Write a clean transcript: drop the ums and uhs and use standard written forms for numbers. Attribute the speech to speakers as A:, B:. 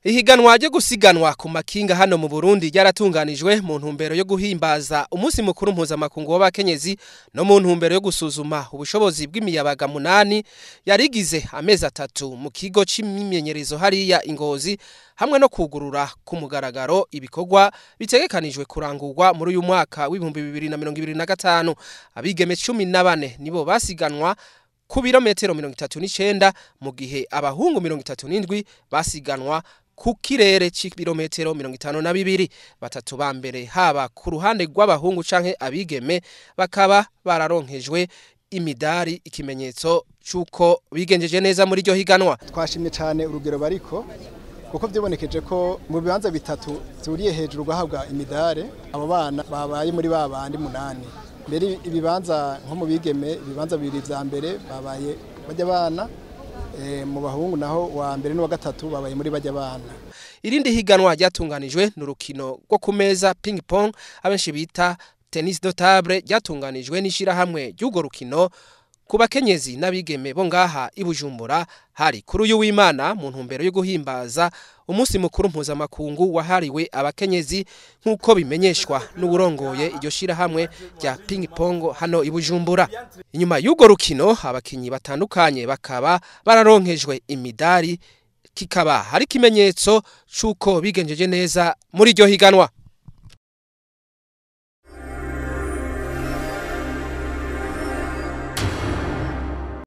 A: Ihiganwa ryo gusiganwa ku makinga hano mu Burundi ryaratunganijwe mu ntumbero yo guhimbaza umunsi mukuru mpuzamakungu w'abakenyezi no mu ntumbero yo gusuzuma ubushobozi bw'imiyabaga 8 yarigize amezi 3 mu kigo c'imyimenyerezo hariya Ingozi, hamwe no kugurura ku mugaragaro ibikorwa bitegekanijwe kurangurwa muri uyu mwaka w'ibihumbi 2025. Abigeme 14 nibo basiganwa ku birometero 39, mu gihe abahungu 37 basiganwa ku kirere c'ibirometero 52. Batatu ba mbere haba ku ruhande rw'abahungu canke abigeme bakaba bararonkejwe imidari, ikimenyetso c'uko bigenjeje neza muri iryo higanwa.
B: Twashimye cane urugero bariko, kuko vyibonekeje ko mu bibanza bitatu zuriye hejuru guhabwa imidare abo bana babaye muri babandi 8. Mbere ibibanza nko mu bigeme, ibibanza bibiri vya mbere babaye bajya bana, mu bahungu naho wa mbere n'uwa gatatu babaye muri bajya bana.
A: Irindi higanwa ryatunganijwe n'urukino rwo ku meza ping pong, abenshi bita tennis de table, ryatunganijwe n'ishirahamwe ry'urwo rukino ku bakenyezi n'abigeme bo ngaha i Bujumbura. Hari kuri uyu w'Imana mu ntumbero yo guhimbaza umunsi mukuru mpuzamakungu wahariwe abakenyezi, nk'uko bimenyeshwa n'uwurongoye iryo shirahamwe rya ping pong hano i Bujumbura. Inyuma y'urwo rukino abakinyi batandukanye bakaba bararonkejwe imidari, kikaba hari ikimenyetso c'uko bigenjeje neza muri iryo higanwa.